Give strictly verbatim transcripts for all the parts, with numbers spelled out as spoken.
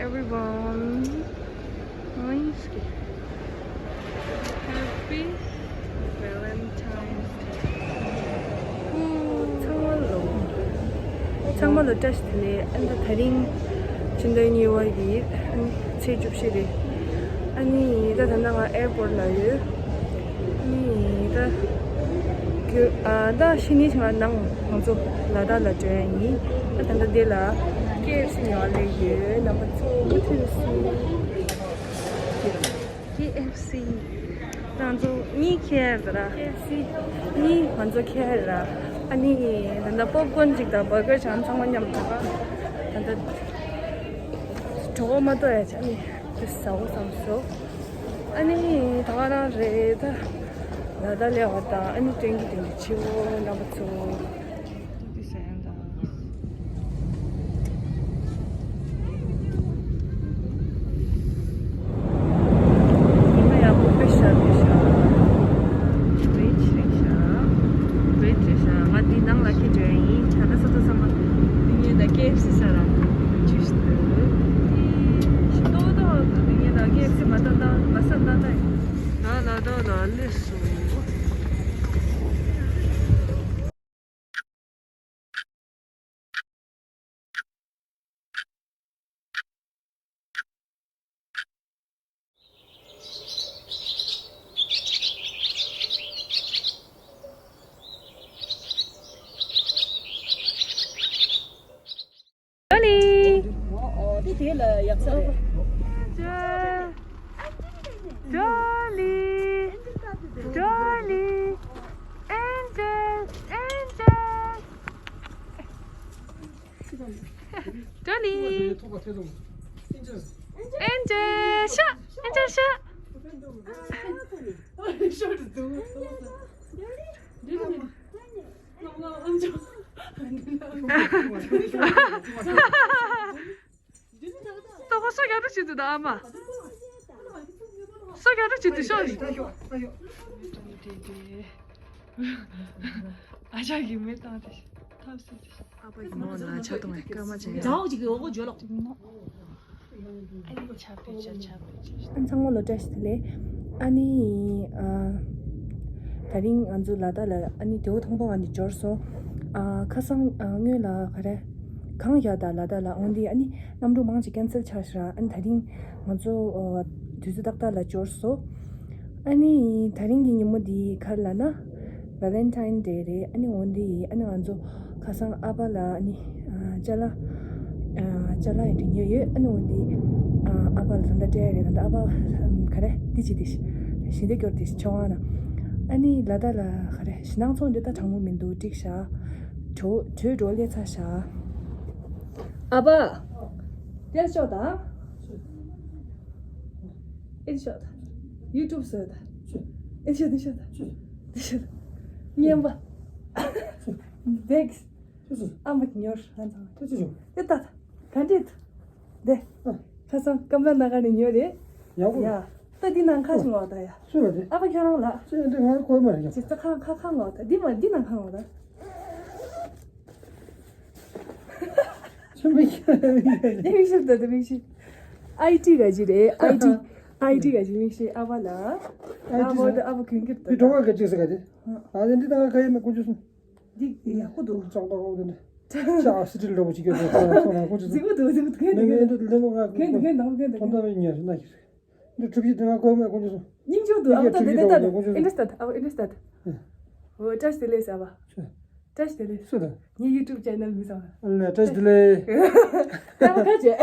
Everyone. Happy Valentine's Day. ཚང་མ་ལོ། ཚང་མ་ལོ་བཀྲ་ཤིས་བདེ་ལེགས། ཨ་ནི་ད་དེ་རིང་ཕྱི་ཟླ་གཉིས་པ་ཡི་ཚེས་བཅུ་བཞི་རེད། ཨ་ནི་ད་ད་ལྟ་ང་ཨེར་པོར་ལ་ཡོད། ཨ་ནི་ད་ཁྱོད་ཨ་ད་ཕྱི་ཉིན་ང་ནང་ང་ཚོ་ལ་དྭགས་ལ་འགྲོ་ཡ་ཡིན། ཨ་ད་ད་འདི་ལ་ཀེ་ཨེཕ་སི་ཉོ་བ་སླེབས་ཡོད། རྣམ་པ་ཚོ་མུ་མཐུད་ནས་གསན། ཀེ་ཨེཕ་སི། ང་ཚོ་གཉིས་ཁྱེར་ད་ར། ཀེ་ཨེཕ་སི་གཉིས་ང་ཚོ་ཁྱེར་ར། ཨ་ནི་ད་ལྟ་པོབ་ཀོན་གཅིག་དང་བར་གར་ཅིག་ཨ་ཚང་མ་མཉམ་དུ་ད་ལྟ་གྲོད་ཁོག་མ་ལྟོགས་ཡ་ཆ་ནི་དེ་ཟ་འོ་བསམ་སོང་། ཨ་ནི་ད་ག་རང་རེད་ད། ལ་དྭགས་སླེབས་པ་དང་ཨ་ནི་སྟོན་གྱི་སྟོན་གྱི་ཆེ་བོ་རྣམ་པ་ཚོ། This end. ཉི་མ་ཡག་པོ་དཔེ་ཤར་རེད་ཤག་བེད་རེད་ཤག་བེད་རེད་ཤག་ང་འདི་ནང་ལ་ཁྱེར་འགྲོ་ཡ་ཡིན། ད་ལྟ་ས་ཏོ་ཚང་མ་འདི་ཉིད་ད་ཀེ་ཨེཕ་སི་ཟ་ར་འཇུས་ཤི་འདུག་ཏོ་ཏོ་འདི་ཉིད་ད་ཀེ་ཨེཕ་སི་མ་ཏང་ཏང་མ་ཟ་ཏང་ཏང་ཡིན། ད་ལ་དྭགས་ལ་སླེབས་སོང་། ཇོ་ལི། འོ་འདི་དེ་ལ་ཡག་ས་རེད། ཇོ་ལི། ཇོ་ལི། ཨེན་ཇེལ། ཨེན་ཇེལ། ཇོ་ལི། ཨེན་ཇེལ་ཤ། ཨེན་ཇེལ་ཤ། ཏོ་ཁོ་སོ་རྒྱག་འགྲོ་བྱེད་འདུག་ད་ཨ་མ། སོ་རྒྱག་འགྲོ་བྱེད་འདུག་ཤོག་ནི། ཨ་ཅག་གིས་མེ་བཏང་སྟེ་ཐབས་ཟད་དེ། ཨ་ཕ་གི་མོ་ན་ཆ་གཏོང་བའི་སྐར་མ་ཅན། ཇའོ་ཅིག་གི་འོག་གོ་ཇོ་ལོག་ཅིག་མོ། ཨ་ནི་ཆ་པེ་ཆ་ཆ་པེ་ཆ། ཨ་ཚང་མ་ལོ་བཀྲ་ཤིས་བདེ་ལེགས། ཨ་ནི་ཨ་ད་རིང་ང་ཚོ་ལ་དྭགས་ལ་ཨ་ནི་དེའུ་ཐང་པོ་ང་ནི་འབྱོར་སོང་། ཨ་ཁ་སང་ཨ་སྔོན་ལ་ག་རེ་གངས་ཡག་ད་ལ་དྭགས་ལ་འོང་དེ་ཨ་ནི་གནམ་གྲུ་མང་ཅིག་ཀན་སེལ་ཆགས་ཤག་ཨ་ནི་ད་རིང་ང་ཚོ་ཨ་དུས་ཚོད་ཏག་ཏག་ལ་འབྱོར་སོང་། ཨ་ནི་ད་རིང་གི་ཉིན་མོ་འདི་ག་རེ་ལབ་ན་Valentine Day རེད། ཨ་ནི་འོན་ཏེ་ཨ་ནི་ང་ཚོ་ཁ་སང་ཨ་ཕ་ལ་ཨ་ནི་ཨ་ཅ་ལག་ཨ་ཅ་ལག་ཡང་འདྲི་ཉོས་ཡོད། ཨ་ནི་འོན་ཏེ་ཨ་ཨ་ཕ་ལ་ད་ལྟ་སྤྲད་ཡ་རེད། ད་ལྟ་ཨ་ཕ་ག་རེ་འདི་བྱེད་དེ་ཞི་བདེ་སྐྱོར་དེ་ཆོག་ཨ་ན། ཨ་ནི་ལ་དྭགས་ལ་ག་རེ་ཞེད་སྣང་ཚོགས་འདི་ད་གྲང་མོ་མི་འདུག་འགྲིག་ཤག་གྲོད་གྲོད་འགྲོ་སླེབས་ཚར་ཤག་ཨ་ཕ། དེར་ཤོག་དང་། ཨེ་ཤོག་དང་། ཡུ་ཊུབ་བཟོས་དང་། ཨེ་ཤོག་དེ་ཤོག་དང་། དེ་ཤོག་དང་། ངན་པ། བེག་ཨ་མ་ཉོར་ཧན་ཚང་། ཨེ་ད་ད། ག་འདྲེད། དེ། ཁ་སང་ཀམ་ལ་ན་ག་ནས་ཉོས་རེད། ཡག་པོ། ཡ། ད་འདི་ནང་ཁ་ཞིག་ངོ་ད་ཡ། སུ་ལ་དེ། ཨ་ཕ་ཁྱོད་རང་ལ། ཅེ་འདི་ང་གོ་མ་རེད། ཅེ་ད་ཁ་ཁ་ཁ་ངོ་ད། འདི་མ་འདི་ནང་ཁ་ངོ་ད། ཆུ་མིག་ཤེས། དེ་མིག་ཤེས་ད་དེ་མིག་ཤེས། ཨའི་ཊི་ག་ཅི་རེད། ཨའི་ཊི། ཨའི་ཊི་ག་ཅི་མིག་ཤེས་ཨ་ཕ་ལ། ཨའི་ཊི་ཨ་ཕ་ད་ཨ་ཕ་གོན་གྱི་ད། འདི་གྲོགས་པ་ག་ཅི་ཟེར་ག་དེ། ཨ་དེ་འདི་ད་ང་ག་ཡེ་མེད་ཀུན་ཅི་སོང་། འདི་ཡག་པོ་འདུག་ཅང་པ་ཁོག་དེ་ནི། ཅག་སི་ཏིལ་འདྲ་པོ་ཅིག་ཡོད་པའི་ཁོ་ན་ཁོ་ན་ཁོ་ཅི་ཟིག་པོ་འདུག་ཟིག་པོ་འདུག་མེ་མེ་འདི་ལེ་མོ་ང་གོན་འདུག་གོན་འདུག་གོན་འདུག་ཐོན་ཐོན་མི་ཉེར་ན་ཁྱེར། འདི་གྲུབ་ཀྱི་དེ་ང་གོན་མེད་ཀུན་ཅི་སོང་། སྙིང་རྗེ་འདུག་ཨ་ད་དེ་དེ་ད་ཨ་ཨིན་སི་ཊ་ཨ་ཨིན་སི་ཊ། འོ་བཀྲ་ཤིས་བདེ་ལེགས་ཟེར་བ། བཀྲ་ཤིས་བདེ་ལེགས། སུ་ད། ངའི་ཡུ་ཊུབ་ཅེ་ནལ་མི་ཟེར་བ། ཨ་ལས་བཀྲ་ཤིས་བདེ་ལེགས། ད་མ་ཁ་ཅེ།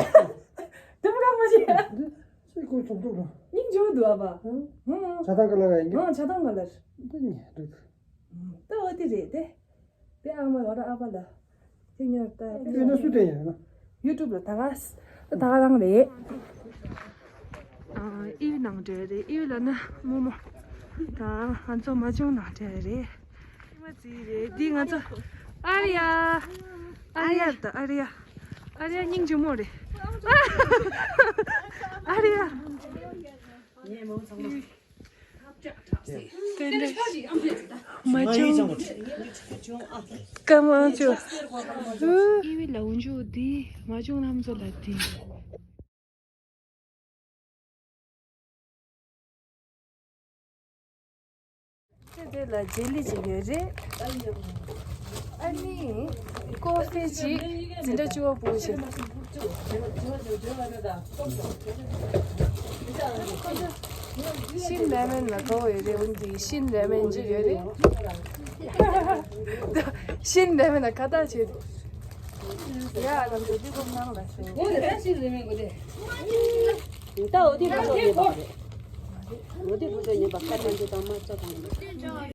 ད་མ་ཁ་མ་ཅེ། འདི་སུས་ཁོ་ཚོགས་གྲུབ་རོ། སྙིང་རྗེ་འདུག་ཨ་ཕ། ཧུང་། ཧུང་། ཇ་དང་ཀ་ལ་ར་ཡིན་གྱི། ཧུང་ཇ་དང་ཀ་ལ་ར། འདི་ཉེ་འདུག་ད་འོ་དེ་རེད་དེ། དེ་ཨ་མ་ང་རང་ཨ་ཕ་ལ། དེ་ཉོར་ལྟ་དེ་ཡོད་ན་སུ་དེ་ཡིན་ན། ཡུ་ཊུབ་ལ་ད་ག་ད་ག་རང་རེད། ཨ་ཨི་བི་ནང་འདྲ་རེད། ཨི་བི་ལ་ན་རྨོ་མོ། ད་ང་ཚོ་མ་ཇུང་ནང་འདྲ་རེད། ཨི་མ་ཙི་རེད། འདི་ང་ཚོ་ཨ་རི་ཡ། ཨ་རི་ཡ་ད་ཨ་རི་ཡ། ཨ་རི་ཡ་སྙིང་རྗེ་མོ་རེད། ཨ་རི་ཡ། དེ་འདྲ། མ་བྱུང་། སྐར་མ་བཅུ། ཨི་བི་ལ་འུ་འཇུ་དེ་མ་བྱུང་ལམ་བཟོ་ལ་དེ། དེ་ལ་ཇེ་ལི་ཅིག་ཡོད་རེད། ཨ་ནི་ཀོ་ཧྥེ་ཅིག་འཛིན་གྲྭ་བཅུ་པ་བུ་ཞིག་ཤིན་ར་མེན་ལ་དགའ་བོ་ཡོད་རེད། འོན་ཏེ་ཤིན་ར་མེན་ཅིག་ཡོད་རེད། ཤིན་ར་མེན་ལ་ཁ་བཏགས་བྱས། ཡ་ལམ་དུ་འདི་ཀོ་ནང་ལ་སོང་། ད་འོ་དེ་བུ་ཚོ་ཉན་པ་རེད། འོ་དེ་བུ་ཚོ་ཉན་པ་ཁ་བཏགས་འདི་དང་མ་ཚོ་དང་།